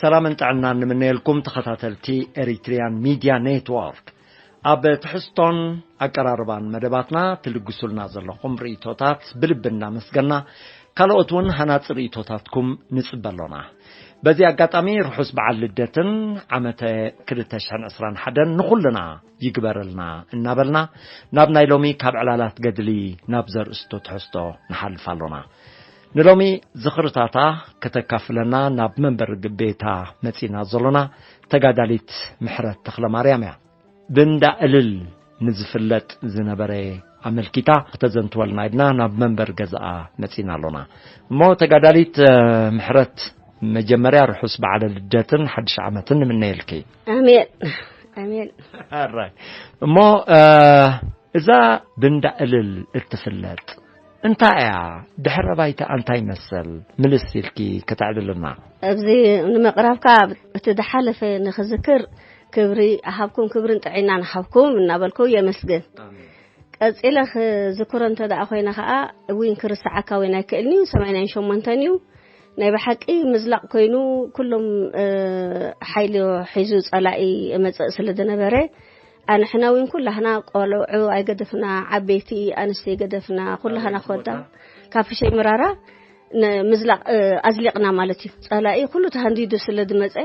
ሰላምን ጥዕናን ንምነየልኩም ተኸታተልቲ ኤሪትሪያን ሚድያ ኔትወርክ። ኣብ ትሕዝቶን ኣቀራርባን መደባትና ትልግሱልና ዘለኹም ርእይቶታት ብልቢ እናመስገና፣ ካልኦት እውን ሃናጺ ርእይቶታትኩም ንጽበ ኣሎና። በዚ ኣጋጣሚ ርሑስ በዓል ልደትን ዓመተ ክልተ ሽሕን ዕስራን ሓደን ንኹልና ይግበረልና እናበልና፣ ናብ ናይ ሎሚ ካብ ዕላላት ገድሊ ናብ ዘርእስቶ ትሕዝቶ ንሓልፍ ኣሎና። ንሎሚ ዝኽርታታ ከተካፍለና ናብ መንበር ቤታ መጺና ዘሎና ተጋዳሊት ምሕረት ተኽለማርያም እያ። ብእንዳ እልል ንዝፍለጥ ዝነበረ ኣመልኪታ ክተዘንትወልና ኢልና ናብ መንበር ገዛኣ መጺና ኣሎና። እሞ ተጋዳሊት፣ እ፣ ምሕረት፣ መጀመርያ ርሑስ በዓለ ልደትን ሓድሽ ዓመትን ንምነየልኪ። ኣሜን። ኣሜን። ኣራይ። እሞ፣ እ፣ እዛ ብእንዳ እልል እትፍለጥ እንታይ እያ? ድሕረ ባይታ እንታይ ይመስል? ምልስ ኢልኪ ከተዕልልና። ኣብዚ ንምቕራብካ፣ እቲ ዝሓለፈ ንኽዝክር ክብሪ ሃብኩም፣ ክብርን ጥዕናን ሃብኩም እናበልኩ የመስግን። ኣሜን። ቀጺለ ክዝክሮ እንተ ደኣ ኮይነ ኸኣ፣ እውን ክርሰዓካ እውን ኣይክእልን እዩ። ሰማንያን ሸሞንተን እዩ። ናይ ብሓቂ ምዝላቕ ኮይኑ፣ ኩሎም፣ እ፣ ሓይሊ ሒዙ ጸላኢ መጽእ ስለ ዝነበረ፣ ኣንሕና እውን ኩላህና ቆልዑ ኣይገደፍና፣ ዓበይቲ ኣንስቲ ኣይገደፍና፣ ኩላህና ኣበይ ክወዳ ቦታ? ካብ ፍሸይ ምራራ ን-፣ ምዝላቕ፣ እ፣ ኣዝሊቕና ማለት እዩ። ጸላኢ ኩሉ ተሃንዲዱ ስለ ዝመጸ፣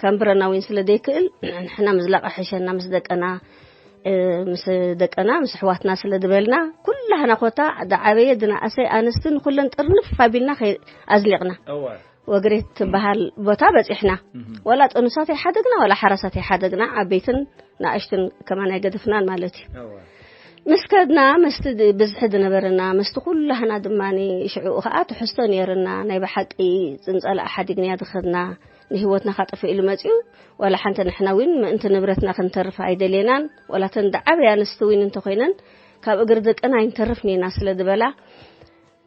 ከም ብረና እውን ስለ ዘይክእል፣ ንሕና ምዝላቕ ኣሕሸና ምስ ደቀና፣ እ፣ ምስ ደቀና፣ ምስ ኣሕዋትና ስለ ዝበልና፣ ኩላህና ኮታ፣ ዝዓበየ፣ ዝነኣሰ፣ ኣንስትን ኩለን ጥርንፍ ኣቢልና ከይ-፣ ኣዝሊቕና። እወ። ወግሬት ትበሃል ቦታ በጺሕና። እህ። ወላ ጥኑሳት ኣይሓደግና፣ ወላ ሓራሳት ኣይሓደግና፣ ዓበይትን ንኣሽትን ከማን ኣይገደፍናን ማለት እዩ። እወ። ምስ ከድና፣ መስቲ ድ-፣ ብዝሒ ዝነበረና፣ መስቲ ኩላህና ድማ ሽዕኡ ኸኣ ትሕዝቶ ነይርና። ናይ ብሓቂ ጽንጸላ ሓዲግና እያ ዝኸድና። ንህይወትና ካጠፍእ ኢሉ መጺኡ፣ ዋላ ሓንቲ ንሕና እውን ምእንቲ ንብረትና ክንተርፍ ኣይደልየናን። ዋላ እተን ዝዓበያ ኣንስቲ እውን እንተኾይነን፣ ካብ እግሪ ደቀን ኣይንተርፍን ኢና ስለ ዝበላ፣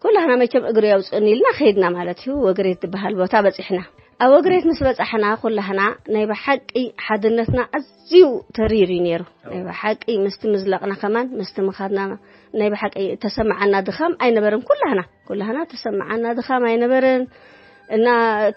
ኩላህና መቸም እግሪ ኣውፅእን ኢልና ከይድና ማለት እዩ። ወግሬት ዝበሃል ቦታ በፂሕና። ኣብ ወግሬት ምስ በፃሕና፣ ኩላህና ናይ ብሓቂ ሓድነትና ኣዝዩ ተሪር እዩ ነይሩ። ናይ ብሓቂ ምስቲ ምዝላቕና ከማን፣ ምስቲ ምኻድና ናይ ብሓቂ ተሰማዓና ድኻም ኣይነበረን። ኩላህና፣ ኩላህና ተሰማዓና ድኻም ኣይነበረን። እና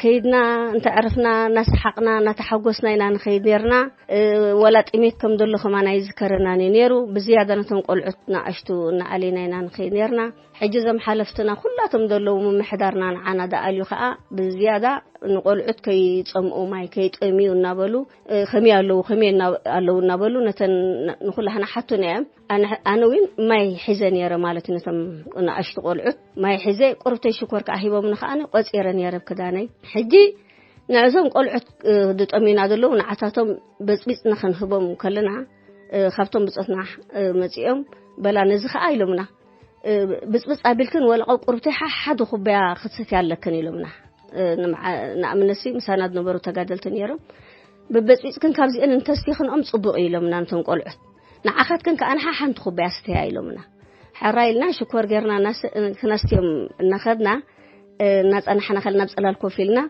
ከይድና፣ እንተዕረፍና፣ እናሰሓቕና፣ እናተሓጎስና ኢና ንኸይድ ነርና። እ፣ ወላ ጥሜት ከም ዘሎ ከማን ኣይዝከረናን እዩ ነይሩ። ብዝያዳ ነቶም ቆልዑት ንኣሽቱ እናኣሌና ኢና ንኸይድ ነርና። ሕጂ እዞም ሓለፍትና ኩላቶም ዘለዉ ምምሕዳርና ንዓና ዝኣልዩ ኸኣ ብዝያዳ ንቆልዑት ከይጸምኡ ማይ ከይጠምዩ እናበሉ፣ እ፣ ከመይ ኣለዉ፣ ከመይ እና-፣ ኣለዉ እናበሉ ነተን ን-፣ ንኹላህና ሓቱና እዮም። ኣነ፣ ኣነ እውን ማይ ሒዘ ነይረ ማለት እዩ። ነቶም ንኣሽቱ ቆልዑት ማይ ሒዘ፣ ቁርብተይ ሽኮር ከኣ ሂቦምኒ ከኣ ቆጺረ ነይረ ኣብ ክዳነይ። ሕጂ ንዕዞም ቆልዑት፣ እ፣ ዝጠምዩና ዘለዉ ንዓታቶም በጽቢጽና ክንህቦም ከለና፣ እ፣ ካብቶም ብጾትና፣ እ፣ መጺኦም፣ በላ ነዚ ከኣ ኢሎምና፣ እ፣ ብጽብጽ ኣቢልክን ወላ ቆብ ቁርብተይ ሓ-፣ ሓደ ኩባያ ክትሰትያ ኣለክን ኢሎምና። እ፣ ንምዓ-፣ ንኣብነት ሲ ምሳና ዝነበሩ ተጋደልቲ ነይሮም። ብበጽቢጽክን ካብዚአን እንተስቲኽንኦም ጽቡቕ እዩ ኢሎምና ነቶም ቆልዑት። ንዓኻትክን ከኣ ንሓ ሓንቲ ኩባያ ስተያ ኢሎምና። ሕራይ ኢልና ሽኮር ጌርና እናስ-፣ ክነስትዮም እናኸድና፣ እ፣ እናጸናሕና ከለና ኣብ ጽላል ኮፍ ኢልና፣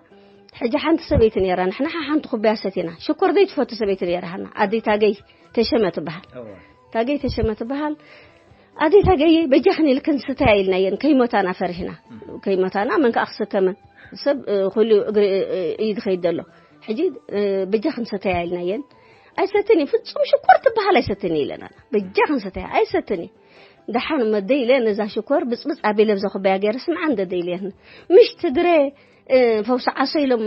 ሕጂ ሓንቲ ሰበይቲ ነይራ፣ ንሕና ሓ-፣ ሓንቲ ኩባያ ሰቲና። ሽኮር ዘይትፈቱ ሰበይቲ ነይራ ሃና። ኣደይ ታገይ ተሸመ ትበሃል። እወ። ታገይ ተሸመ ትበሃል። ኣደይ ታገይ በጃኽን ኢልክን ስተያ ኢልናየን፣ ከይሞታና ፈሪህና። እም። ከይሞታና መን ከኣ ክስከመን? ሰብ፣ እ፣ ኩሉ እግሪ፣ እ፣ እ፣ እዩ ዝኸይድ ዘሎ። ሕጂ፣ እ፣ በጃኽን ስተያ ኢልናየን። ኣይሰትን እየ፣ ፍጹም ሽኮር ትበሃል ኣይሰትን እየ ኢለና። በጃኽን ስተያ ኣይሰትን እየ። ደሓን እሞ ደይለ ነዛ ሽኮር ብጽብጽ ኣቢለ ብዛ ኩባያ ገይረ ስምዓ እንደ ደይለየን። ምሽ ትግረ፣ እ፣ ፈውሲ ዓሶ ኢሎም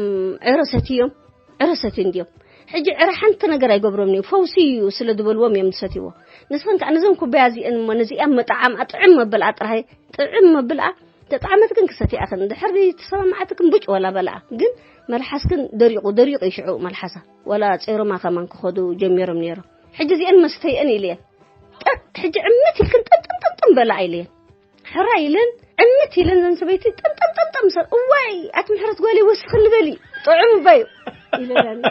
ዕረ ሰትዮም፣ ዕረ ሰትዩ እንድዮም። ሕጂ ዕረ ሓንቲ ነገር ኣይገብሮም እዩ፣ ፈውሲ እዩ ስለ ዝበልዎም እዮም ዝሰትይዎ። ንስኽን ከኣ ነዘን ኩባያ እዚአን እሞ ነዚኣ መጣዓም ጥዕም መብልኣ ጥራይ፣ ጥዕም መብልኣ፣ ተጣዕመትክን ክሰትያኽን፣ ድሕሪ ተሰማማዓትክን ብጭ ወላ በልኣ። ግን መልሓስክን ደሪቑ፣ ደሪቑ እዩ ሽዑ መልሓሳ። ወላ ጸይሮማ ከማን ክኸዱ ጀሚሮም ነይሮም። ሕጂ እዚአን መስተይአን ኢለየን። ጠጥ፣ ሕጂ ዕምት ኢልክን ጠምጠምጠምጠም በላ ኢለየን። ሕራይ ኢለን፣ ዕምት ኢለን ዘን ሰበይቲ ጠምጠምጠምጠም ሰ-፣ እዋይ፣ ኣቲ ምሕረት ጓለይ ወሲኽኒ በሊ፣ ጥዑም እባ እዩ ኢለናኒ።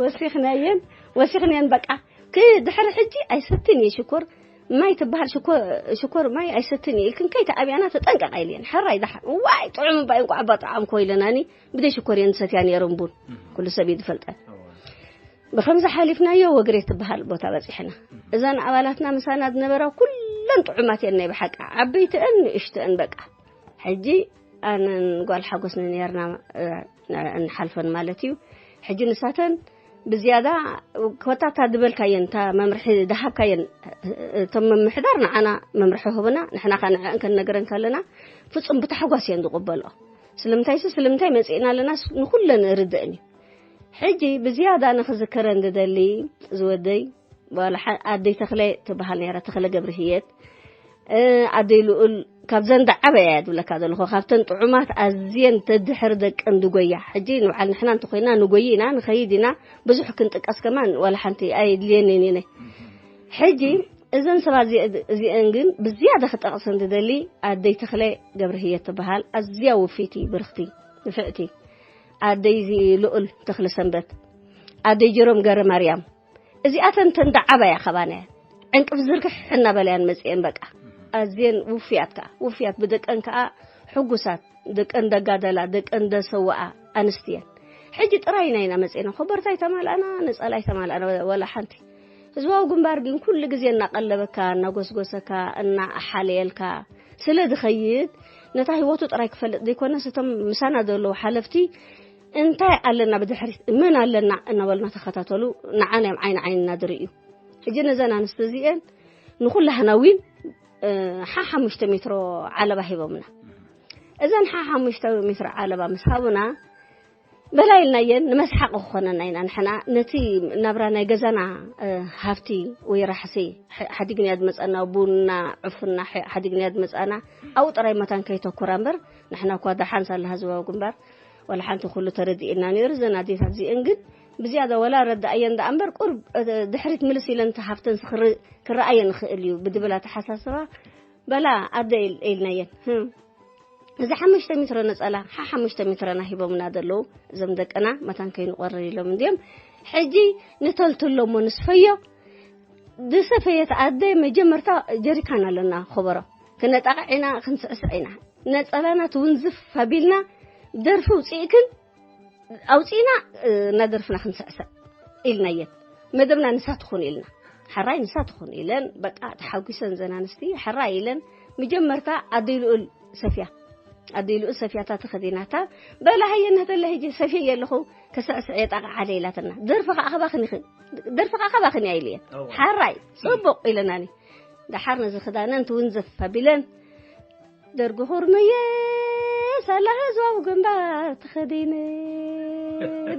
ወሲኽናየን፣ ወሲኽናየን በቃ። ክ-፣ ድሕሪ ሕጂ ኣይሰትን እየ ሽኮር፣ ማይ ትበሃል ሽኮ-፣ ሽኮር ማይ ኣይሰትን እየ ኢልክን ከይተኣብያና ተጠንቀቓ ኢለየን። ሕራይ ደሓን፣ እዋይ፣ ጥዑም እባ እዩ፣ እንቋዕ እባ ጠዓምኮ ኢለናኒ። ብደይ ሽኮር እየን ዝሰትያ ነይረን ቡን። እም። ኩሉ ሰብ እዩ ዝፈልጠን። እዋ። ብኸምዚ ሓሊፍናዮ ወግሬት ትበሃል ቦታ በጺሕና። እም። እዘን ኣባላትና ምሳና ዝነበራ ኩለን ጥዑማት እየን ናይ ብሓቂ። ዓበይትአን ንእሽትአን በቃ። ሕጂ ኣነን ጓል ሓጎስን ነርና፣ እ፣ ንዕን ሓልፈን ማለት እዩ። ሕጂ ንሳተን ብዝያዳ ኮታታ ዝበልካየን፣ እታ መምርሒ ዝሃብካየን፣ እቶም ምምሕዳር ንዓና መምርሒ ህቡና፣ ንሕና ከ ንዕአን ክንነግረን ከለና ፍጹም ብታሕጓስ እየን ዝቕበልኦ። ስለምንታይሲ ስለምንታይ መጺእና ኣለናስ ንኹለን ርድእን እዩ። ሕጂ ብዝያዳ ንኽዝከረን ዝደሊ ዝወደይ ዋላ ሓ-፣ ኣደይ ተኽለ ትበሃል ነይራ፣ ተኽለ ገብርህየት። እ፣ ኣደይ ልኡል ካብዘን ዝዓበያ እያ ዝብለካ ዘለኹ፣ ካብተን ጥዑማት ኣዝየን ተድሕር ደቀን ዝጎያ። ሕጂ ንበዓል ንሕና እንተኾይና ንጎይ ኢና፣ ንኸይድ ኢና፣ ብዙሕ ክንጥቀስ ከማን ዋላ ሓንቲ ኣየድልየንን እየ። ሕጂ እዘን ሰባት እዚ-፣ እዚአን ግን ብዝያዳ ክጠቕሰን ዝደሊ ኣደይ ተኽለ ገብርህየት ትበሃል፣ ኣዝያ ውፍይቲ፣ ብርኽቲ፣ ንፍዕቲ። ኣደይ እዚ ልኡል ተኽለ ሰንበት፣ ኣደይ ጀሮም ገረ ማርያም፣ እዚኣተን ተን ዝዓበያ ካባና እየን። ዕንቅፍ ዝርግሕ እናበላ እየን መጺኤን በቃ። ኣዝየን ውፍያት ከኣ፣ ውፍያት ብደቀን ከኣ ሕጉሳት፣ ደቀን ደጋደላ፣ ደቀን ደሰውኣ ኣንስቲ እየን። ሕጂ ጥራይና ኢና መጺእና፣ ኮበርታ ኣይተማልኣና፣ ነጸላ ኣይተማልኣና ወላ ሓንቲ። ህዝባዊ ግንባር ግን ኩሉ ግዜ እናቐለበካ፣ እናጎስጎሰካ፣ እናኣሓለየልካ ስለ ዝኸይድ፣ ነታ ህይወቱ ጥራይ ክፈልጥ ዘይኮነስ፣ እቶም ምሳና ዘለዉ ሓለፍቲ እንታይ ኣለና ብድሕሪት፣ መን ኣለና እናበሉ እናተኸታተሉ ንዓና እዮም ዓይኒ ዓይንና ዝርእዩ። ሕጂ ነዘን ኣንስቲ እዚአን ንኹላህና እውን፣ እ፣ ሓ ሓሙሽተ ሜትሮ ዓለባ ሂቦምና። እዘን ሓ ሓሙሽተ ሜትሮ ዓለባ ምስ ሃቡና፣ በላ ኢልናየን፣ ንመስሓቕ ክኾነና ኢና። ንሕና ነቲ ናብራ ናይ ገዛና፣ እ፣ ሃብቲ ወይ ራሕሲ፣ ሐ-፣ ሓዲግንያ ዝመጸና ቡና፣ ዕፉና፣ ሐ-፣ ሓዲግንያ ዝመጸና ኣብኡ ጥራይ መታን ከይተኩራ እምበር፣ ንሕና እኳ ደሓን ሳላ ህዝባዊ ግንባር፣ ዋላ ሓንቲ ኩሉ ተረዲእና ነይሩ። እዘን ኣዴታት እዚአን ግን ብዝያዳ ወላ ረዳእየን ደኣ እምበር፣ ቁርብ፣ እ፣ ድሕሪት ምልስ ኢለን እቲ ሃብተን ክር-፣ ክረኣየን ይኽእል እዩ ብድብል ኣተሓሳስባ፣ በላ ኣደ ኢል-፣ ኢልናየን። ህም። እዚ ሓሙሽተ ሜትሮ ነጸላ፣ ሓ-፣ ሓሙሽተ ሜትሮና ሂቦምና ዘለዉ እዞም ደቅና፣ መታን ከይንቆርር ኢሎም እንድዮም። ሕጂ ንተልትሎ እሞ ንስፈዮ። ዝሰፈየት ኣደ መጀመርታ ጀሪካን ኣለና፣ ኸበሮ። ክነጣቕዕ ኢና፣ ክንስዕስዕ ኢና። ነጸላና ትውንዝፍ ኣቢልና፣ ደርፊ ውጽኢክን ኣውጺእና፣ እ፣ እናደርፍና ክንስዕስዕ ኢልናየን። መደብና ንሳ ትኹን ኢልና። ሕራይ ንሳ ትኹን ኢለን፣ በቃ ተሓጒሰን ዘን ኣንስቲ፣ ሕራይ ኢለን። መጀመርታ ኣደይ ልኡል ሰፍያ፣ ኣደይ ልኡል ሰፍያታ ተኸዲናታ፣ በላ ሃየ ነህተለ ሂጂ ሰፍየ ኣለኹ፣ ከስዕስዕ እየ ጣቕዓ ኢላትና። ደርፊ ኸዓ ኸባኽን ኢኽን፣ ደርፊ ኸዓ ኸባኽን እያ ኢልየን። እዋ። ሕራይ፣ ጽቡቕ ኢለናኒ። ደሓር ነዚ ክዳነን ትውንዘፍ ኣቢለን፣ ደርጊ ኹርምየ ሳላ ህዝባዊ ግንባር ተኸዲነ፣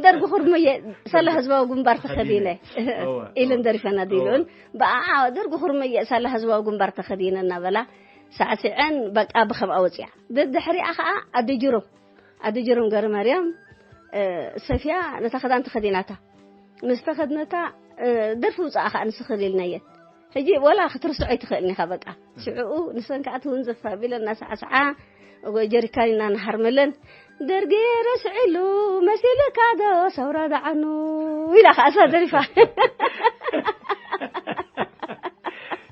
ደርጊ ኹርምየ ሳላ ህዝባዊ ግንባር ተኸዲነ እዋ፣ ኢለን እዋ። ደሪፈና ዲሉን። እዋ። ብኣ ደርጊ ኹርምየ ሳላ ህዝባዊ ግንባር ተኸዲነ እናበላ ሳዕሲዐን በቃ ብኸምኣ ወፂኣ። ደድሕሪኣ ኸዓ ኣደ ጅሮም፣ ኣደ ጅሮም ገረ ማርያም፣ እ፣ ሰፍያ ነታ ክዳን ተኸዲናታ። ምስ ተኸድነታ፣ እ፣ ደርፊ ውፅኣ ኸዓ ንስኽል ኢልናየን። ሕጂ ወላ ክትርስዖ ኣይትኽእልን ኢኻ በቃ። ሽዕኡ ንሰን ከዓ ትውንዘፍ ኣቢለን እናሳዕስዓ፣ እጎ ጀሪካን ኢና ንሃርመለን። ደርጊ ረስዒሉ መሲልካ ዶ ሰውራ ደዓኑ ኢላ ከዓ እሳ ደሪፋ።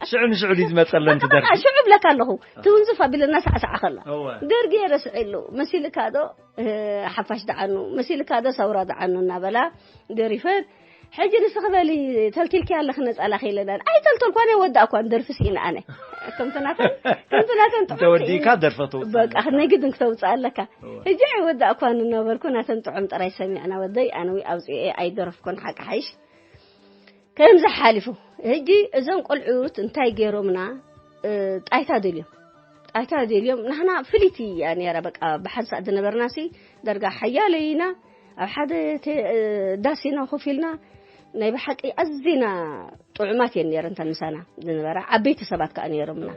ሽዑ ንሽዑ ድዩ ዝመጸለን ትደርፊ? ሽዑ እብለካ ኣለኹ። ትውንዝፍ ኣቢለን እናሳዕስዓ ከላ። እወ። ደርጊ ረስዒሉ መሲልካ ዶ፣ እ፣ ሓፋሽ ደዓኑ፣ መሲልካ ዶ ሰውራ ደዓኑ እናበላ ደሪፈን። ሕጂ ንስኺ በሊ ተልቲልኪ ኣለኺ ነጻላኺ ኢለናን። ኣይተልተልኳን ኣይወዳእኳን ደርፊ ስኢነ ኣነ። ከምቲ ናተን፣ ከምቲ ናተን ጥዑም ተወዲእካ ስኢነ። ደርፈ ተውጽእ በቃ ኣለካ። ናይ ግድን ክተውጽእ ኣለካ። እወ። ሕጂ ኣይወዳእኳን እናበልኩ ናተን ጥዑም ጥራይ ሰሚዕና ወደይ ኣነ ዊ ኣውጽኤ ኣይደረፍኩን ሓቂ ሓይሽ። ከምዚ ሓሊፉ። ሕጂ እዞም ቆልዑት እንታይ ገይሮምና? እ፣ ጣይታ ደልዮም። ጣይታ ደልዮም። ናህና ፍልይቲ እያ ነይራ። በቃ ብሓንሳእ ዝነበርናሲ ደርጋ ሓያለ ኢና። ኣብ ሓደ ቴ-፣ እ፣ ዳስ ኢና ኮፍ ኢልና። ናይ ብሓቂ ኣዚና ጥዑማት እየን ነይረን እተን ምሳና ዝነበራ። ዓበይቲ ሰባት ከኣ ነይሮምና።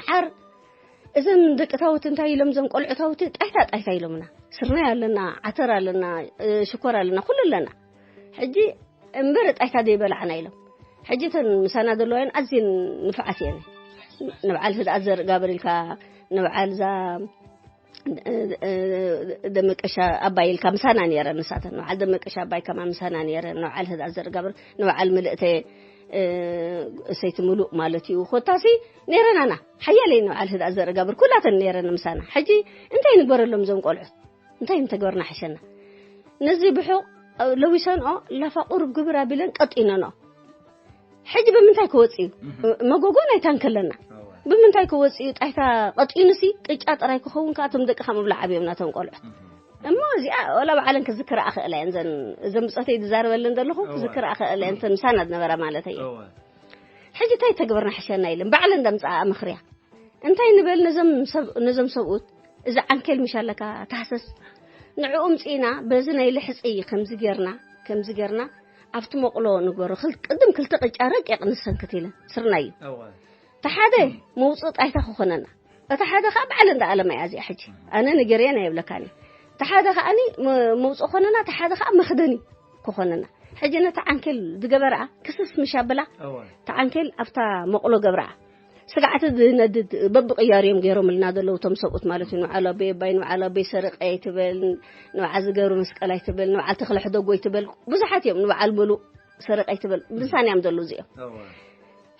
ሓር እዘን ደቂ ታውት እንታይ ኢሎም፣ እዞም ቆልዑ ታውት ጣይታ ጣይታ ኢሎምና። ስርናይ ኣለና፣ ዓተር ኣለና፣ እ፣ ሽኮር ኣለና፣ ኩሉ ኣለና። ሕጂ እምበር ጣይታ ዘይበላዕና ኢሎም። ሕጂ እተን ምሳና ዘለዋ እየን ኣዝየን ንፉዓት እየን። ንበዓል ህድኣት ዘርእጋብር ኢልካ፣ ንበዓል እዛ፣ እ፣ እ፣ ደመቀሻ ኣባይ ኢልካ ምሳና ነይረን ንሳተን። ንበዓል ደመቀሻ ኣባይ ከማን ምሳና ነይረን። ንበዓል ህድኣት ዘርእጋብር፣ ንበዓል ምልእተ፣ እ፣ ሰይቲ ምሉእ ማለት እዩ። ኮታሲ ነይረናና። ሓያለይ ንበዓል ህድኣት ዘርእጋብር ኩላተን ነይረን ምሳና። ሕጂ እንታይ ንግበረሎም እዞም ቆልዑት? እንታይ ምተግበርና ሕሸና? ነዚ ብሑቕ ለዊሰንኦ ላፋ ቁሩብ ግብር ኣቢለን ቀጢነንኦ። ሕጂ ብምንታይ ክወጽእ እዩ? እህ። መጎጎ ናይ ታንክ ኣለና። እወ። ብምንታይ ክወጽእ እዩ? ጣይታ ቀጢኑሲ ቅጫ ጥራይ ክኸውን ከኣ እቶም ደቅኻ ምብላዕ ኣብዮም ናቶም ቆልዑት። እህ። እሞ እዚኣ ወላ ባዕለን ክዝክራ ኣኽእላ እየን። ዘን እዘን ብፆተይ ዝዛረበለን ዘለኹ ክዝክራ ኣኽእላ እየን። እተን ምሳና ዝነበራ ማለት እየ። ሕጂ እንታይ ተግበርና ሕሸና ኢለን ባዕለን ደምፅኣ ምኽርያ። እንታይ ንበል ነዞም ሰብ ነዞም ሰብኡት፣ እዚ ዓንኬል ምሽ ኣለካ ታህሰስ፣ ንዕኡ ምፅኢና በዚ ናይ ልሕፂ ከምዚ ጌርና ከምዚ ጌርና ኣብቲ መቕሎ ንግበሮ። ክል- ቅድም ክልተ ቅጫ ረቂቕ ንሰንክት ኢለን ስርናይ እዩ። እተ ሓደ መውፅእ ጣይታ ክኾነና፣ እታ ሓደ ከዓ ባዕለ እንዳ ኣለማ እያ እዚኣ። ሕጂ ኣነ ንገርየን ኣይብለካን እየ። እታ ሓደ ከዓኒ መ- መውፅእ ኮነና፣ እታ ሓደ ከዓ መኽደኒ ክኾነና። ሕጂ ነታ ዓንኬል ዝገበርኣ ክስስ ምሽ ኣብላ፣ እታ ዓንኬል ኣብታ መቕሎ ገብርኣ። ስግዓቲ ዝነድድ በብቕያር እዮም ገይሮምልና ዘለዉ እቶም ሰብኡት ማለት እዩ። ንበዓል ኣቦይ ኣባይ፣ ንበዓል ኣቦይ ሰረቀ ኣይትበል፣ ንበዓል ዝገብሩ መስቀል ኣይትበል፣ ንበዓል ተኽለ ሕደጎ ኣይትበል። ብዙሓት እዮም፣ ንበዓል ምሉእ ሰረቀ ኣይትበል። ምሳና እዮም ዘለዉ እዚኦም።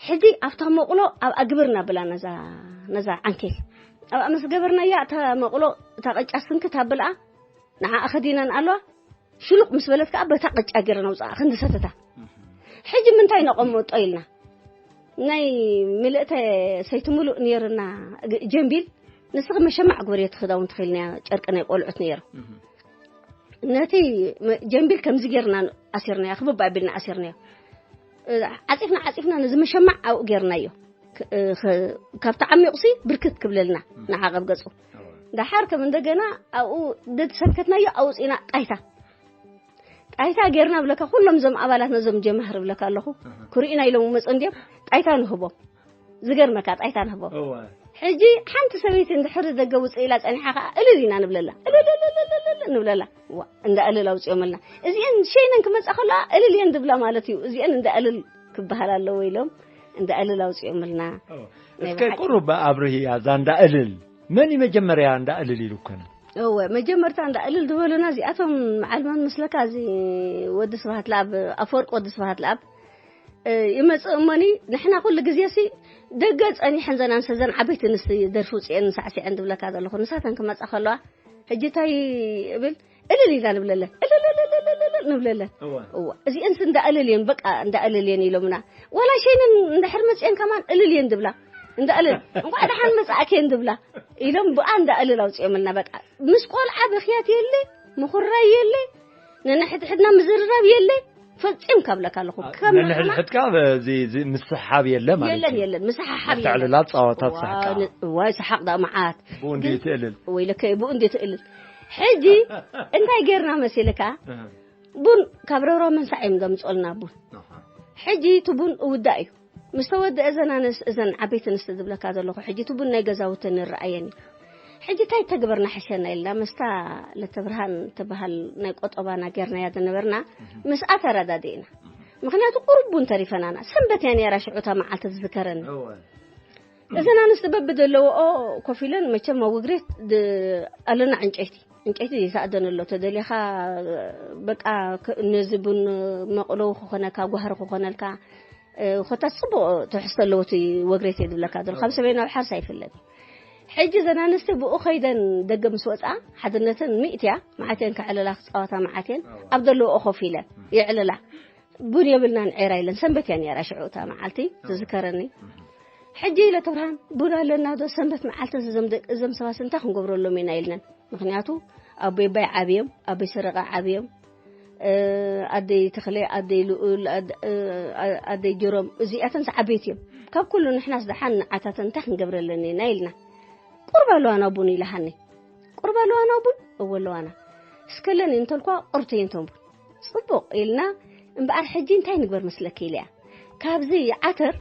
ሕጂ ኣብታ መቕሎ ኣብኣ ግብር እናበላ ነዛ ነዛ ዓንኬል ኣብኣ ምስ ገበርናያ፣ እታ መቕሎ እታ ቅጫ ስንክት ኣብልኣ ንዓ ኣኸዲነን ኣለዋ። ሽሉቕ ምስ በለት ከዓ በታ ቅጫ ገይረን ኣውፅኣ ክንዲ ሰተታ። ሕጂ ምንታይ ነቐምጦ ኢልና ናይ ምልእተ ሰይቲ ምሉእ ነይርና ግ- ጀንቢል ንስኺ መሸማዕ ግበርዮ እቲ ክዳውንቲ ኺልናያ ጨርቂ ናይ ቆልዑት ነይሩ። ነቲ መ- ጀንቢል ከምዚ ጌርና ኣሲርናዮ፣ ክብብ ኣቢልና ኣሲርናዮ። እ፣ ዓፂፍና ዓፂፍና ነዚ መሸማዕ ኣብኡ ጌርናዮ። ክ- እ፣ ኸ- ካብ ተዓሚቑሲ ብርክት ክብለልና ንዓቐብ ገፁ። ደሓር ከም እንደገና ኣብኡ ደድ ሰንከትናዮ ኣውፂና ጣይታ ጣይታ ጌርና ብለካ፣ ኩሎም እዞም ኣባላት ነዞም ጀማህር ብለካ ኣለኹ ክርእዩና ኢሎም መፁ እንዲዮም። ጣይታ ንህቦም። ዝገርመካ ጣይታ ንህቦም። ሕጂ ሓንቲ ሰበይቲ እንድሕር ደገ ውፅእ ኢላ ፀኒሓ ከዓ እልል ኢና ንብለላ። እልልልልልልል ንብለላ። ዋ፣ እንዳ እልል ኣውፅኦምልና። እዚአን ሸይነን ክመፃ ከለዋ እልል እየን ድብላ ማለት እዩ። እዚአን እንዳ እልል ክበሃል ኣለዎ ኢሎም እንዳ እልል ኣውፅኦምልና። ናይ እስከ ብሓቂ። ቁሩብ ኣብርህያ እዛ እንዳ እልል። መን እዩ መጀመርያ እንዳ እልል ኢሉከን? እወ፣ መጀመርታ እንዳ እልል ዝበሉና እዚኣቶም ዓልማን ምስለካ፣ እዚ ወዲ ስብሃት ለኣብ፣ ኣፈወርቂ ወዲ ስብሃት ለኣብ፣ እ፣ ይመጽእ እሞኒ፣ ንሕና ኩሉ ግዜ ሲ ደገ ጸኒሐን ዘን ኣንስቲ፣ ዘን ዓበይቲ ኣንስቲ ደርፊ ውጽኤን ሳዕሲዐን ዝብለካ ዘለኹ፣ ንሳተን ክመጻ ከለዋ፣ ሕጂ እንታይ እብል? እልል ኢልና ንብለለን። እልልልልልልል ንብለለን። እወ። እወ። እዚአንስ እንዳ እልል እየን፣ በቃ እንዳ እልል እየን ኢሎምና። ዋላ ሸይነን እንድሕር መጽኤን ከማን እልል እየን ድብላ። እንዳ እልል፣ እንቋዕ ደሓን መጻእክየን ድብላ። ኢሎም ብኣ እንዳ እልል ኣውጽኦምልና በቃ። ምስ ቆልዓ ብኽያት የለ፣ ምኹራይ የለ፣ ነንሕድሕድና ምዝርራብ የለ። ፈጺምካ ብለካ ኣለኹ። አ፣ ከም ነንሕድሕድካ በዚ፣ እዚ ምስሓብ የለ ማለት የለን፣ እዩ። የለን። ምስሓሓብ የለን። ምትዕልላል ጸዋታት ዋ፣ ሳሕቃ። ን-፣ ዋይ፣ ሰሓቕ ደኣ መዓት። ብኡ እንድዩ ግን ትእልል። ወይለከ፣ ብኡ እንድዩ ትእልል። ሕጂ እንታይ ጌርና መሲልካ? እህ። ቡን ካብ ረብራብ መንሳዕ እዮም ዘምጽኦልና ቡን። ኣሃ። ሕጂ እቲ ቡን እውዳእ እዩ። ምስ ተወደአ እዘን ኣነስ-፣ እዘን ዓበይቲ ኣንስቲ ዝብለካ ዘለኹ፣ ሕጂ እቲ ቡን ናይ ገዛውተን ይረኣየን እዩ። ሕጂ እንታይ ተግበርና ሕሸና ኢልና፣ ምስታ ለተብርሃን ትበሃል ናይ ቆጠባና ጌርናያ ዝነበርና፣ ምስኣ ተረዳዲእና። ምኽንያቱ ቁሩብ ቡን ተሪፈናና። ሰንበት እያ ነይራ ሽዑ እታ መዓልቲ ትዝከረኒ። እወ። እዘን ኣንስቲ በብደለዎኦ ኮፍ ኢለን፣ መቸም ኣብ እግሬት ድ-፣ ኣለና ዕንጨይቲ። ዕንጨይቲ ይሳእደን ኣሎ። ተደሊኻ በቃ ክ-፣ ነዚ ቡን መቕሎ ክኾነካ፣ ጓህሪ ክኾነልካ፣ እ፣ ኮታ ጽቡቕ ትሕዝቶ ኣለዎ እቲ ወግሬት እየ ዝብለካ ዘሎ። ካብ ሰበይ ናብ ሓርስ ኣይፍለን። ሕጂ እዘን ኣንስቲ ብኡ ከይደን ደገ ምስ ወጻ፣ ሓድነተን ሚእት እያ። መዓት እየን ከዕልላ፣ ክጻወታ መዓት እየን። ኣብ ዘለዎኦ ኮፍ ኢለን የዕልላ። ቡን የብልናን ዔራ ኢለን። ሰንበት እያ ነይራ ሽዑ እታ መዓልቲ፣ ትዝከረኒ። ሕጂ ኢለ፣ ተብርሃን፣ ቡን ኣለና ዶ? ሰንበት መዓልቲ እዞም ደቂ፣ እዞም ሰባስ እንታይ ክንገብረሎም ኢና ኢልነን። ምኽንያቱ ኣቦይ ባይ ዓብዮም፣ ኣቦይ ሰረቐ ዓብዮም፣ እ፣ ኣደይ ተኽለ፣ ኣደይ ልኡል፣ ኣድ-፣ እ፣ ኣ-፣ ኣደይ ጀሮም፣ እዚኣተንስ ዓበይቲ እዮም። ካብ ኩሉ ንሕናስ ደሓን ንዓታተን እንታይ ክንገብረለን ኢና ኢልና። ቁርብ ኣለዋና ቡን ኢላሃኒ። ቁርብ ኣለዋና ቡን? እወ ኣለዋና። እስከለን እንተልኳ ቁርተይ እንቶም ቡን። ጽቡቕ ኢልና፣ እምበኣር ሕጂ እንታይ ንግበር መስለኪ ኢለያ። ካብዚ ዓተር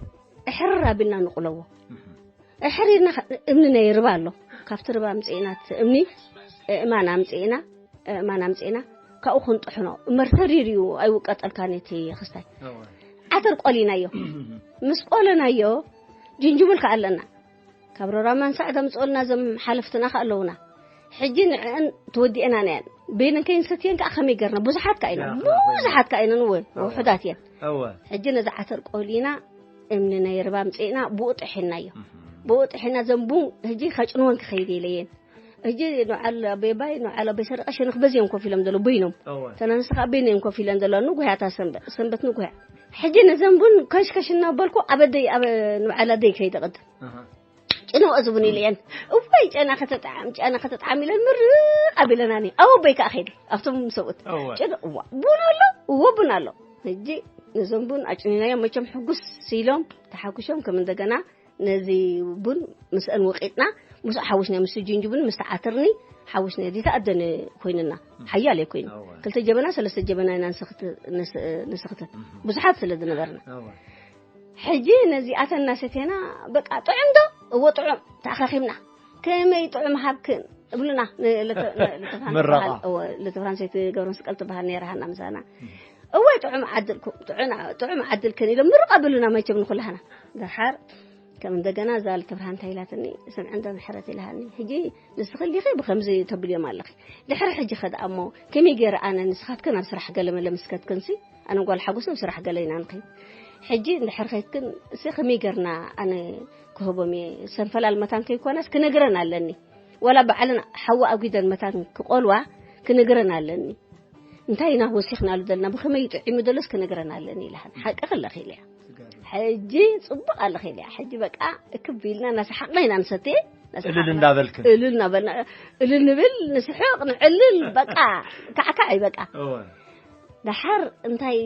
እሕርር ኣቢልና ንቑለዎ። እሕሪርና ከ-፣ እምኒ ናይ ርባ ኣሎ። ካብቲ ርባ ኣምጽእና እቲ እምኒ፣ እእማን ኣምጽእና፣ እእማን ኣምጽእና፣ ካብኡ ክንጥሕኖ። እመር ተሪር እዩ፣ ኣይውቀጠልካን እቲ ክስታይ። እወ። ዓተር ቆሊናዮ። ምስ ቆለናዮ፣ ጅንጅብል ከኣ ኣለና። ካብ ሮራ ማንሳዕ ዘምጽኦልና እዞም ሓለፍትና ከኣ ኣለውና። ሕጂ ንዕአን ተወዲአናን እየን። በይነን ከይንሰትየን ከኣ ከመይ ገርና? ብዙሓት ከኣ ኢና። ያ፣ ብዙሓት ከኣ ኢነን፣ እወ፣ እወ። ውሑዳት እየን። እወ። ሕጂ ነዚ ዓተር ቆሊና፣ እምኒ ናይ ርባ ኣምጺእና፣ ብኡ ጥሒናዮ። እህ። ብኡ ጥሒና፣ ዘን ቡን ሕጂ ከጭንወን ክኸይድ ኢለየን። ሕጂ ንዓል ኣበይ ባይ፣ ንዓል ኣበይ ሰረቐ፣ ሸነኽ በዚ እዮም ኮፍ ኢሎም ዘለዉ፣ በይኖም። እወ። ተናንስ ከኣ በይነ እዮም ኮፍ ኢለን ዘለዋ፣ ንጉህያ እታ ሰንበት፣ ሰንበት ንጉህያ። ሕጂ ነዘን ቡን ከሽከሽ እናበልኩ፣ ኣብ ኣደይ፣ ኣብ ንበዓል ኣደይ ከይደ ቅድም። ኣሃ። ጭንኦ ዝቡን ኢለ እየን። እዋይ ጨና ከተጣዕም ጨና ከተጣዕም ኢለን ምርቕ ኣቢለናኒ። ኣብ ኣቦይ ከዓ ከይደ ኣብቶም ሰብኡት። እወ። ጭን እዋ ቡን ኣሎ እዎ ቡን ኣሎ። ሕጂ ነዞም ቡን ኣጭኒናዮም መቸም ሕጉስ ኢሎም ተሓጉሾም ከም እንደገና ነዚ ቡን ምስአን ወቂጥና ምስ ሓውሽና ምስ ጅንጅቡን ምስ ተዓትርኒ ሓውሽና ዲታ ኣደነ ኮይንና ሓያል እየ ኮይኑ እወ። ክልተ ጀበና ሰለስተ ጀበና ኢና ንሰኽት- ንስ- ንሰኽተት እህ። ብዙሓት ስለ ዝነበርና እወ። ሕጂ ነዚኣተን እናሰተና በቃ ጥዑም ዶ እዎ ጥዑም ተኣኻኺብና ከመይ ጥዑም ሃብክን እብሉና ን- ለተ- ነ- ለተፍራንስ ምረቓ። ትበሃል- እዎ፣ ለተፍራንስ ሰይቲ ገብረ መስቀል ትበሃል ነይራ ሃና ምሳና እወይ ጥዑም ዓድልኩም ጥዑና- ጥዑም ዓድልክን ኢሎም ምርቕ ኣብሉና መቸም ንኩላህና ደሓር ከም እንደገና እዛ ለተብርሃን እንታይ ኢላትኒ ስምዒ እንዶ ምሕረት ኢልሃኒ ሕጂ ንስኺ እንዲኺ ብከምዚ ተብልዮም ኣለኺ ድሕሪ ሕጂ ኸድኣ እሞ ከመይ ገይረ ኣነ ንስኻትክን ኣብ ስራሕ ገለ መለ ምስከትክንሲ ኣነ ጓል ሓጎስ ኣብ ስራሕ ገለ ኢና ንኸይድ ሕጂ እንድሕር ኸይድክን እሲ ከመይ ገርና ኣነ ክህቦም እየ ሰንፈላል መታን ከይኮነስ ክነግረን ኣለኒ ወላ ባዕለን ሓዊ ኣጒደን መታን ክቆልዋ ክነግረን ኣለኒ እንታይ ኢና ወሲኽናሉ ዘለና ብኸመይ ጥዒሙ ዘሎስ ክነግረን ኣለኒ ኢልሃን ሓቂ ክለኺ ኢለያ ሕጂ ጽቡቕ ኣለኺ ኢለያ ሕጂ በቃ እክብ ኢልና እናሰሓቕና ኢና ንሰትየ እልል እንዳበልክን እልል እናበልና እልል ንብል ንስሕቕ ንዕልል በቃ ካዕካዕ እዩ በቃ እወ። ደሓር እንታይ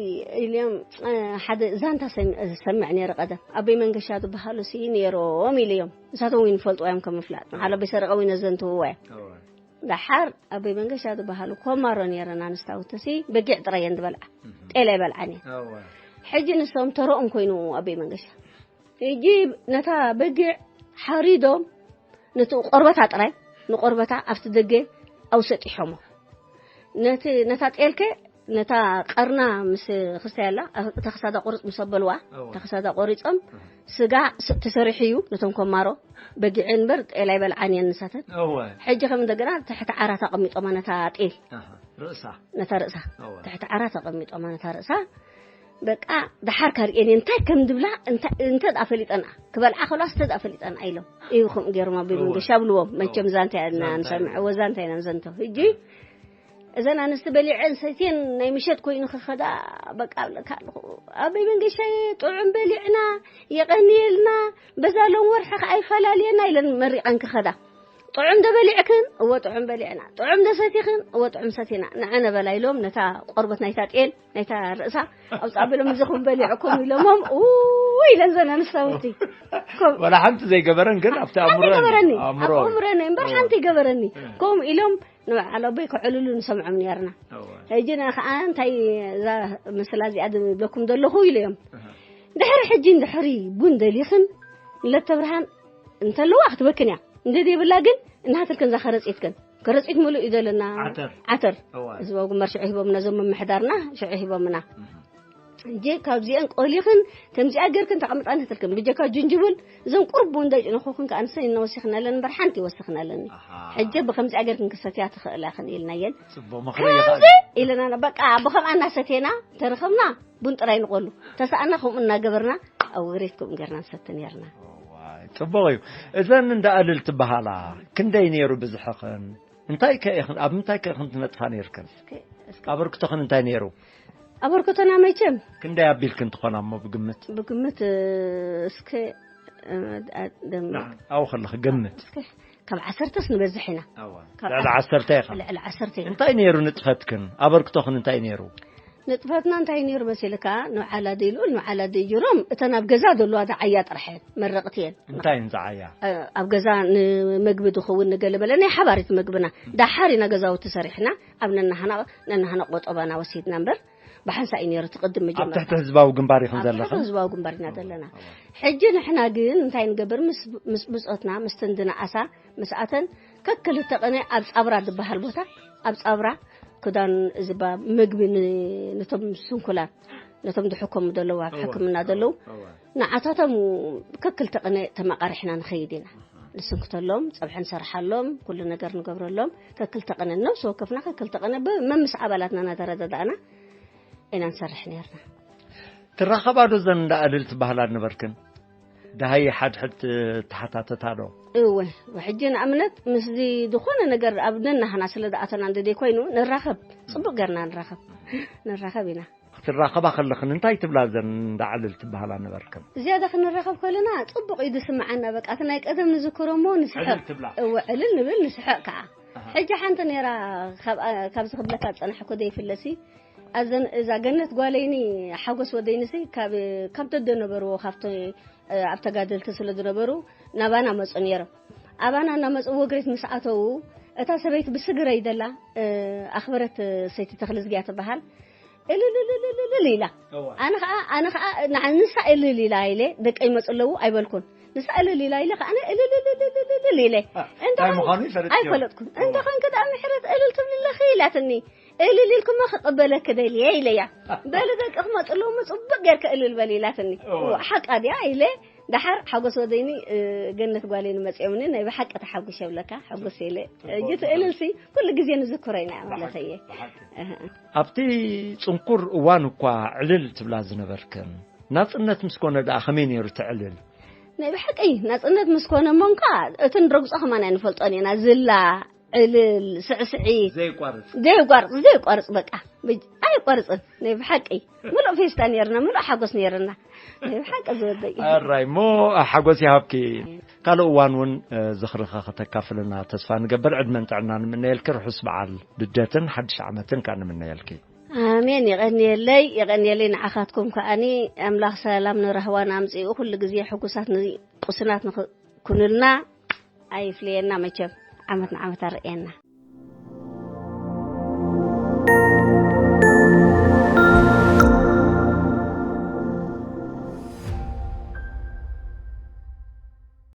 ኢልዮም እ፣ ሓደ ዛንታ ሰም- ሰምዕ ነይረ ቀደም ኣበይ መንገሻ ዝበሃሉ ሲ ነይሮም ኢልዮም ንሳቶም እውን ይፈልጥዎ እዮም ከም ምፍላጥ ንሓሎ ኣበይ ሰረቐ እውን ዘንትውዎ እዮም እወ። ደሓር ኣበይ መንገሻ ዝበሃሉ ኮማሮ ነይረን ኣንስታውቲ ሲ በጊዕ ጥራይ እየን ዝበልዓ እህ። ጤል ኣይበልዓን እየን እወ። ሕጂ ንሶም ተረኦም ኮይኑ ኣበይ መንገሻ ሕጂ ነታ በጊዕ ሓሪዶም ነቲ ቆርበታ ጥራይ ንቆርበታ ኣብቲ ደገ ኣውሰጢሖሞ ነቲ ነታ ጤልከ ነታ ቀርና ምስ ክስታይ ኣላ እታ ክሳዳ ቁርፅ ምስ ኣበልዋ እዋ። እታ ክሳዳ ቆሪፆም ስጋ ስ- ተሰሪሑ እዩ ነቶም ኮማሮ በጊዐን እምበር ጤል ኣይበልዓን እየን ንሳተን እወ። ሕጂ ከም እንደገና ትሕቲ ዓራት ኣቐሚጦማ ነታ ጤል ኣሃ። ርእሳ ነታ ርእሳ እወ። ትሕቲ ዓራት ኣቐሚጦማ ነታ ርእሳ በቃ ደሓር ካርኤን እንታይ ከም ድብላ እንታይ- እንተ ደኣ ፈሊጠን ክበልዓ ከለዋ ስተ ደኣ ፈሊጠን ኣይሎም እዩ ከምኡ ገይሮም ኣቢ እወ። መንገሻ ብልዎም መቸም እወ። ዛንታ ኢና ዛንታ ንሰምዕ እወ። እወ ዛንታ ኢና ንዘንቶ ሕጂ እዘን ኣንስቲ በሊዐን ሰትየን ናይ ምሸት ኮይኑ ክኸዳ በቃ ኣብለካ ኣለኹ ኣበይ መንገሻየ ጥዑም በሊዕና የቐንየልና በዛ ሎም ወርሒ ከዓ ይፈላልየና ኢለን መሪቐን ክኸዳ ጥዑም ዶ በሊዕክን እወ ጥዑም በሊዕና ጥዑም ዶ ሰቲኽን እወ ጥዑም ሰቲና ንዐ ነበላ ኢሎም ነታ ቆርበት ናይታ ጤል ናይታ ርእሳ ኣውፃ ብሎም እዚ ክም በሊዕኩም ኢሎሞም ኡ ኢለን ዘን ኣንስታውቲ ወላ ሓንቲ ዘይገበረን ግን ኣብቲ ኣእምሮ ገበረኒ ኣእምሮ ኣእምሮኒ እምበር ሓንቲ ገበረኒ ከምኡ ኢሎም ንበዓል ኣቦይ ከዕልሉ ንሰምዖም ነርና ሕጂ ና ከዓ እንታይ እዛ ምስላ እዚኣ ዝብለኩም ዘለኹ ኢሉ እዮም ድሕሪ ሕጂ እንድሕሪ ቡን ደሊኽን ንለተብርሃን እንተለዋ ክትበክን እያ እንደ ዘይብላ ግን እናሃትልክን እዛ ከረፂትክን ከረፂት ሙሉእ እዩ ዘለና ዓተር። ዓተር እዋ። እዚ ዋጉ መር ሽዑ ሂቦምና እዞም ምምሕዳርና ሽዑ ሂቦምና እጂ ካብዚአን ቆሊኽን ከምዚኣ ገርክን ተቐምጣ ንህትልክን ብጀካ ጅንጅብል እዞም ቁርብ እውን ዳይጭነኹኽን ከኣ ንሰን እናወሲኽናለን እምበር ሓንቲ ይወስኽናለኒ ኣሃ። ሕጂ ብከምዚኣ ገርክን ክሰትያ ትኽእላ ክንኢልናየን ጽቡቕ ምኽሪ ከምዚ ይኽእል። ኢለና በቃ ብኸምኣ እናሰቴና ተረኸብና ቡን ጥራይ ንቆሉ ተሰኣና ከምኡ እናገበርና ኣብ ወግሬት ከምኡ ገርና ንሰቲ ነርና እዋይ፣ ጽቡቕ እዩ። እዘን እንዳ እልል ትበሃላ ክንደይ ነይሩ ብዝሕኽን እንታይ ከ ኢኽን ኣብ ምንታይ ከ ኢኽን ትነጥፋ ነይርክን? እስከ- እስከ- ኣበርክቶኽን እንታይ ነይሩ? ኣበርክቶና መቸም ክንደይ ኣቢልክን ትኾና እሞ ብግምት? ብግምት እስከ ደም ኣው ከለኽ ግምት እስከ ካብ ዓሰርተስ ንበዝሕ ኢና ኣዋ ካብ ልዕሊ ዓሰርተ ኢኻ ልዕሊ ዓሰርተ ኢና እንታይ ነይሩ ንጥፈትክን ኣበርክቶኽን እንታይ ነይሩ ንጥፈትና እንታይ ነይሩ መሲልካ ንዓላ ደይ ልኡል ንዓላ ደይ ጅሮም እተን ኣብ ገዛ ዘለዋ ዝዓያ ጥራሕ እየን መረቕቲ እየን እንታይ ንዝዓያ ኣብ ገዛ ንምግቢ ዝኸውን ንገለበለ ናይ ሓባሪት ምግብና ዳሓር ኢና ገዛውቲ ሰሪሕና ኣብ ነናህና ነናህና ቆጠባና ወሲድና እምበር ብሓንሳእ እዩ ነይሩ እቲ ቅድም ኣብ መጀመርታ ትሕቲ ህዝባዊ ግንባር ኢኹም ኣብ ዘለኽን ትሕቲ ህዝባዊ ግንባር ኢና ዘለና ሕጂ ንሕና ግን እንታይ ንገብር ምስ ምስ ብፆትና ምስ ትንድና ኣሳ ምስ ኣተን ከክልተ ቅነ ኣብ ፃብራ ዝበሃል ቦታ ኣብ ፃብራ ክዳን ዝባ ምግቢ ን- ነቶም ስንኩላን ነቶም ዝሕከሙ ዘለዉ ኣብ ሕክምና ዘለዉ ንዓታቶም ከክልተ ቅነ ተመቃሪሕና ንኸይድ ኢና ንስንክተሎም ፀብሒ ንሰርሓሎም ኩሉ ነገር ንገብረሎም ከክልተ ቅነ ነብሲ ወከፍና ከክልተ ቅነ መምስ ኣባላትና እናተረዳዳእና ኢና ንሰርሕ ነርና ትራኸባ ዶ ዘን እንዳ እልል ትበሃላ ነበርክን? ደሃይ ሓድሕድ ተሓታተታ ዶ? እወ ሕጂ ንኣብነት ምስዚ ዝኾነ ነገር ኣብ ነናህና ስለ ዝኣተና እንደ ዘይኮይኑ ንራኸብ ጽቡቕ ገርና ንራኸብ ንራኸብ ኢና ትራኸባ ከለኽን እንታይ ትብላ? ዘን እንዳ ዕልል ትበሃላ ነበርክን? ዝያዳ ክንራኸብ ከለና ጽቡቕ እዩ ዝስምዓና። በቃ እቲ ናይ ቀደም ንዝክሮ እሞ ንስሕቕ። ዕልል ትብላ? እወ፣ ዕልል ንብል፣ ንስሕቕ ከዓ። ኣሃ። ሕጂ ሓንቲ ነይራ፣ ካብ፣ ካብዚ ክብለካ ዝጸናሕኩ ዘይፍለሲ፣ ኣዘን፣ እዛ ገነት ጓለይኒ ሓጎስ ወደይንሲ ካብ፣ ካብ ተደነበርዎ፣ ካብቶ፣ ኣብ ተጋደልቲ ስለ ዝነበሩ ናባና መጹ ነይሮም። ኣባና እናመጹ ወግሬት ምስ ኣተዉ፣ እታ ሰበይቲ ብስግረይ ደላ፣ ኣኽበረት ሰይቲ ተኽልዝጊያ ትበሃል። እልልልልልልል ኢላ። እዋ። ኣነ ኸዓ፣ ኣነ ኸዓ ንዓ-፣ ንሳ እልል ኢላ ኢለ፣ ደቀይ ይመጹ ኣለዉ ኣይበልኩን። ንሳ እልል ኢላ ኢለ ኸዓ እልልልልልልል ኢለ። አ፣ እንታይ እንተኾን ምዃኑ ይፈልጥ እየ። ኣይፈለጥኩን። እዋ። እንተኾንኪ ደኣ ምሕረት እልል ትብሊ ኣለኺ ኢላትኒ። እልል ኢልኩሞ ክቕበለኪ ደልየ ኢለያ። በሊ ደቂ ክመጹ ኣለዉ፣ ጽቡቕ ጌርኪ እልል በሊ ኢላትኒ። እዋ። እዋ፣ ሓቃ ድያ ኢለ። ደሓር ሓጎስ ወደይኒ፣ እ፣ ገነት ጓለይኒ መጺኦምኒ፣ ናይ ብሓቂ ተሓጒሰ ይብለካ፣ ሕጉስ ኢለ። ጽቡቕ፣ ሕጂ እቲ ጽቡቕ። እልልሲ ኩሉ ግዜ ንዝክሮ ኢና ማለት ብሓቂ፣ እየ። ብሓቂ። እህ። ኣብቲ ጽንኩር እዋን እኳ ዕልል ትብላ ዝነበርክን፣ ናጽነት ምስ ኮነ ደኣ ከመይ ነይሩ እቲ ዕልል? ናይ ብሓቂ ናጽነት ምስ ኮነ እሞ እንኳ እቲ ንረግጾ ከማን ኣይንፈልጦን ኢና። ዝላ፣ ዕልል፣ ስዕስዒት። ዘየቋርጽ። ዘየቋርጽ፣ ዘየቋርጽ በቃ። ብጅ-፣ ኣይቋርጽን። ናይ ብሓቂ ምሉእ ፌስታ ነይርና፣ ምሉእ ሓጎስ ነይርና። ናይ ብሓቂ ዝወደይ። ኣራይ፣ እሞ ሓጎስ ይሃብኪ። ካልእ እዋን እውን፣ እ፣ ዝኽርኸ ከተካፍልና ተስፋ ንገብር። ዕድመን ጥዕናን ንምነየልኪ። ርሑስ በዓል ልደትን ሓድሽ ዓመትን ከኣ ንምነየልኪ። ኣሜን። የቐንየለይ፣ የቐንየለይ። ንዓኻትኩም ከኣኒ ኣምላኽ ሰላም ንራህዋን ኣምጺኡ ኩሉ ግዜ ሕጉሳት ን-፣ ቁሱናት ንኽኩንልና ኣይፍለየና መቸም። ዓመት ንዓመት ኣርእየና።